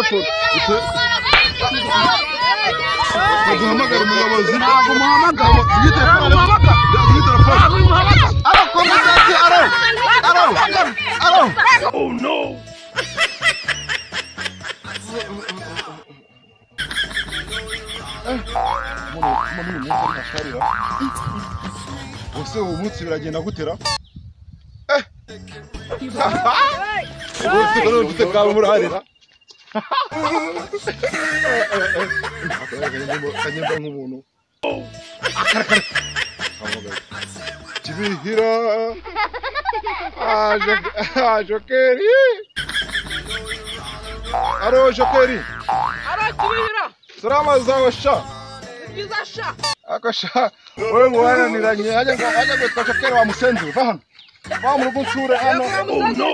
Telefone. Duhamagara umuyobozi. Ntabwo muhamagara. Aro komandante aro. Aro. Aro. Oh no. Ose uwo munsi biragenda gutera? Ubu ufite kawe murarira. Kanyemba nk'umuntu. Kibihira. Ah, Jokeri. Aro Jokeri. Aro Kibihira. Salama zawe sha. Byiza sha. Ako sha. Wowe ngo waraniranye ajya ngo Jokeri wa musenzi va hano. Va mu rugo nsure hano. Oh no.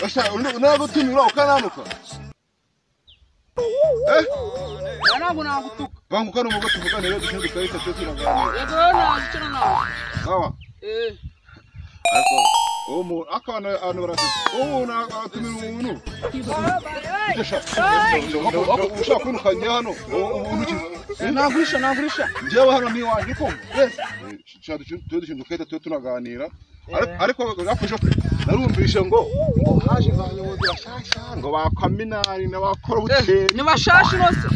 Basha unagutumira ukananuka. Ntabwo nagutuka. Banguka no mugo tuvugane rero dushinzwe karita cyo turaganira. Yego nagucana nawe. Sawa. Ariko umu akana anu barasese. Umu atumira umuntu. Ushaka kwirukanye hano ubu Nagurisha nagurisha. Njyewe hano ni wanjye kumva. Yes. Shaka dushinzwe karita cyo tunaganira. Ariko gafashe narumvishe ngo haje abanyobozi bashasha ngo ba kaminari n'abakora buteri ni bashashi nose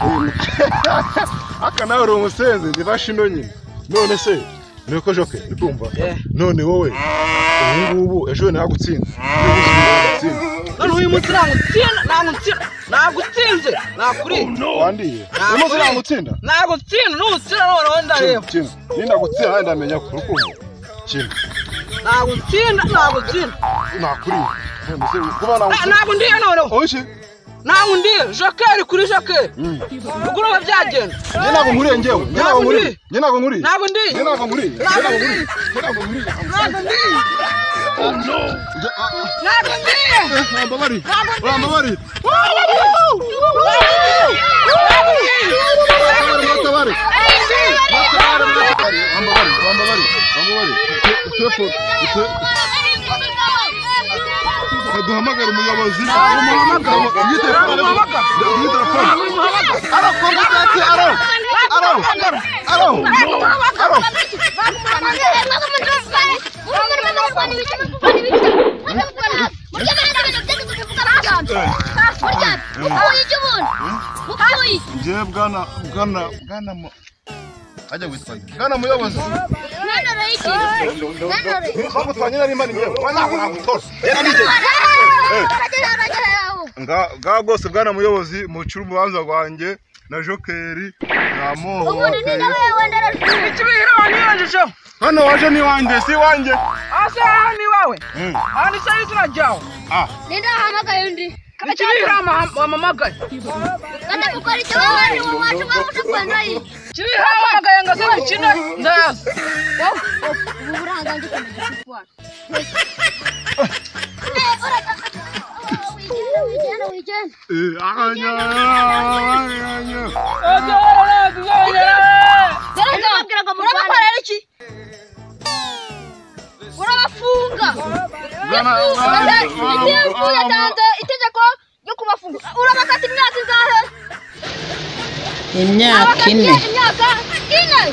aka nawe uri umusenzi ni bashino nyine none se niko Joke ndikumva none wowe ubu ngubu ejo nagutsinze none uyu munsi nagutsinda nagutsinze nakuri wandiye uyu munsi nagutsinda nagutsinda n'utsinda noneho ndareba ninagutsinda ndamenya ko urukundo kintu nagutsinda nagutsinda nakuri ntabwo ndiye noneho ntabwo ndiye Jokeri kuri Jokeri ubwo urumva byagenda njye ntabwo nkuriye njyewe njye ntabwo nkuriye njye ntabwo nkuriye ntabwo ndiye njye ntabwo nkuriye ntabwo ndiye ntabwo nkuriye ntabwo ndiye ntabwo ndiye wambabariye wambabariye duhamagara umuyobozi. Aro komandante aro. Aro. Aro. Aro. Njye bwana bwana bwana ajya witwa bwana muyobozi. Ntabwo twanyina n'Imana njyewe ntabwo nagutora. Nga rwose bwana muyobozi mucure urubanza rwanjye na Jokeri namuhohoteye. Ikibihira wanyirengejeho. Hano waje ni wanjye si wanjye. Ase aha ni wawe. Aha ni se izina ryawe. Ninde wahamagaye undi? Ikibihira wamamagaye. Gukora icyo wowe wacu wacu kwenda iyi. Ikibihira wamamagaye ngo se dukine ndaza. Ubu burangange kumenya siporo. Urabakorera iki? Urabafunga. Yatanze itegeko ryo kubafunga. Urabakata imyaka ingahe? Imyaka ine. Imyaka ine.